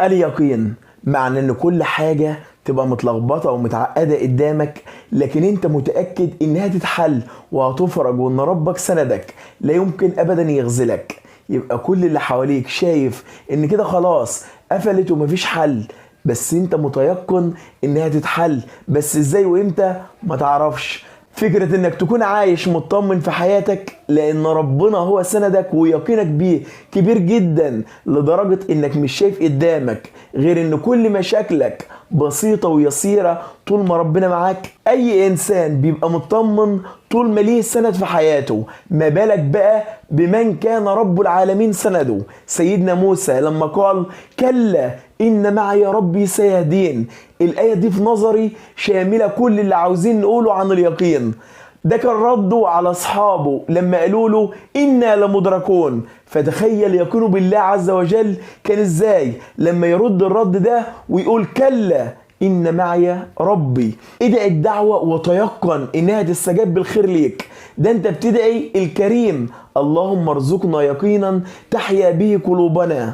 اليقين معنى ان كل حاجة تبقى متلخبطة ومتعقدة قدامك، لكن انت متأكد انها تتحل وهتفرج، وان ربك سندك لا يمكن ابدا يخذلك. يبقى كل اللي حواليك شايف ان كده خلاص قفلت ومفيش حل، بس انت متيقن انها تتحل، بس ازاي وامتى ما تعرفش. فكرة انك تكون عايش مطمن في حياتك لان ربنا هو سندك ويقينك بيه كبير جدا، لدرجة انك مش شايف قدامك غير ان كل مشاكلك بسيطة ويسيرة طول ما ربنا معاك. اي انسان بيبقى مطمن طول ما ليه سند في حياته، ما بالك بقى بمن كان رب العالمين سنده. سيدنا موسى لما قال كلا إن معي ربي سيهدين، الآية دي في نظري شاملة كل اللي عاوزين نقوله عن اليقين. ده كان رده على أصحابه لما قالوا له إنا لمدركون. فتخيل يقينه بالله عز وجل كان إزاي لما يرد الرد ده ويقول كلا إن معي ربي. ادعي الدعوة وتيقن إنها تستجاب بالخير ليك. ده أنت بتدعي الكريم، اللهم ارزقنا يقينا تحيا به قلوبنا.